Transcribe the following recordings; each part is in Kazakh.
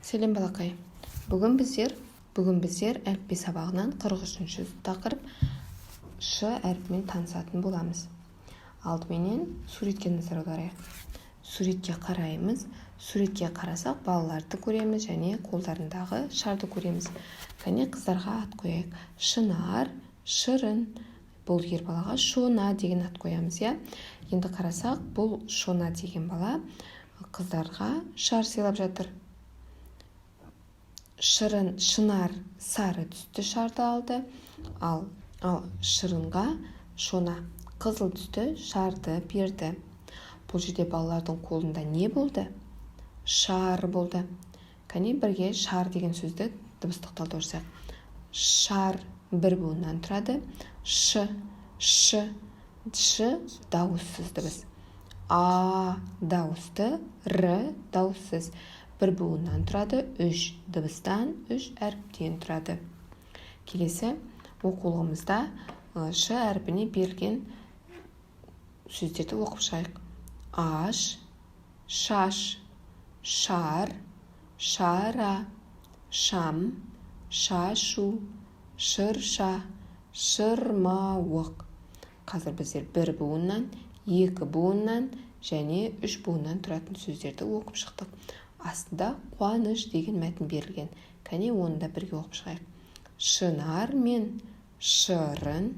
Сәлем, балақай! Бүгін біздер әліппе сабағынан 43-ші тақырып «Ш» әрпімен танысатын боламыз. Алдыменен суретке назар аударайық. Суретке қараймыз. Суретке қарасақ, балаларды көреміз және қолдарындағы шарды көреміз. Кәне, қыздарға ат қояйық: Шынар, Шырын. Бұл ер балаға Шона деген ат қоямыз, иә. Енді қарасақ, бұл Шона деген бала қыздарға шар сыйлап жатыр. Шырын, Шынар сары түсті шарды алды, ал Шырынға Шона қызыл түсті шарды берді. Бұл жерде балалардың қолында не болды? Шар болды. Кәне, бірге «шар» деген сөзді дыбыстық талдау жасайық. Шар бір буыннан тұрады. Ш, ш, ш дауыссыз дыбыс, а дауысты, р дауыссыз. Бір буыннан тұрады, үш дыбыстан, үш әріптен тұрады. Келесі оқулығымызда «ш» әрпіне берілген сөздерді оқып шығайық: аш, шаш, шар, шара, шам, шашу, шырша, шырмауық. Қазір біздер бір буыннан, екі буыннан және үш буыннан тұратын сөздерді оқып шықтық. Астында «Қуаныш» деген мәтін берілген. Кәне, оны да бірге оқып шығайық. Шынар мен Шырын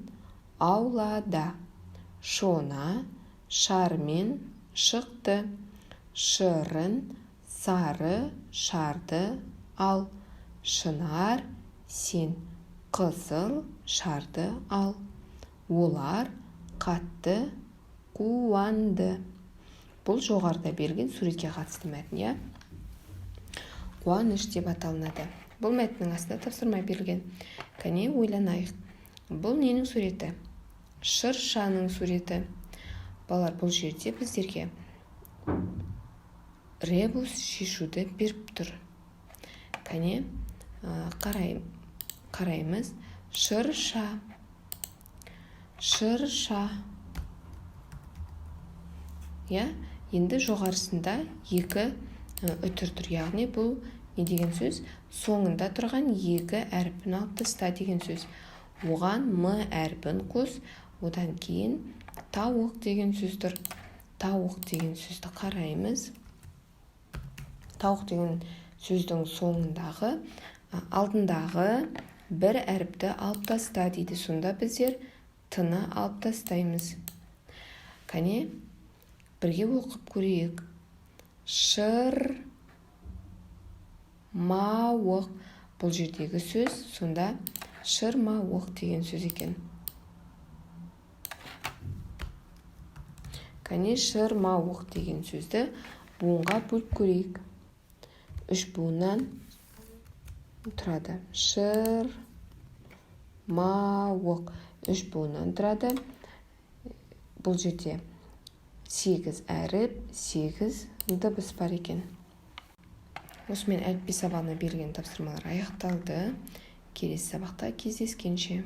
аулада. Шона шармен шықты. Шырын, сары шарды ал. Шынар, сен қызыл шарды ал. Олар қатты қуанды. Бұл жоғарыда берілген суретке қатысты мәтін, иә. «Қуаныш» деп аталынады. Бұл мәтіннің астында тапсырма берілген. Кәне, ойланайық. Бұл ненің суреті? Шыршаның суреті. Балалар, бұл жерде біздерге ребус шешуді беріп тұр. Кәне, қараймыз. Шырша, шырша, иә. Енді жоғарысында екі үтір тұр, яғни бұл не деген сөз? Соңында тұрған екі әрпін алып таста деген сөз. Оған «м» әрпін қос. Одан кейін «тауық» деген сөз тұр. «Тауық» деген сөзді қараймыз. «Тауық» деген сөздің соңындағы, алдындағы бір әріпті алып таста дейді. Сонда біздер «т»-ны алып тастаймыз. Кәне, бірге оқып көрейік: шыр мауық. Бұл жердегі сөз сонда «шырмауық» деген сөз екен. Кәне, «шырмауық» деген сөзді буынға бөліп көрейік. Үш буыннан тұрады. Шыр мауық үш буыннан тұрады. Бұл жерде сегіз әріп, сегіз дыбыс бар екен. Осымен әліппе сабағына берілген тапсырмалар аяқталды. Келесі сабақта кездескенше!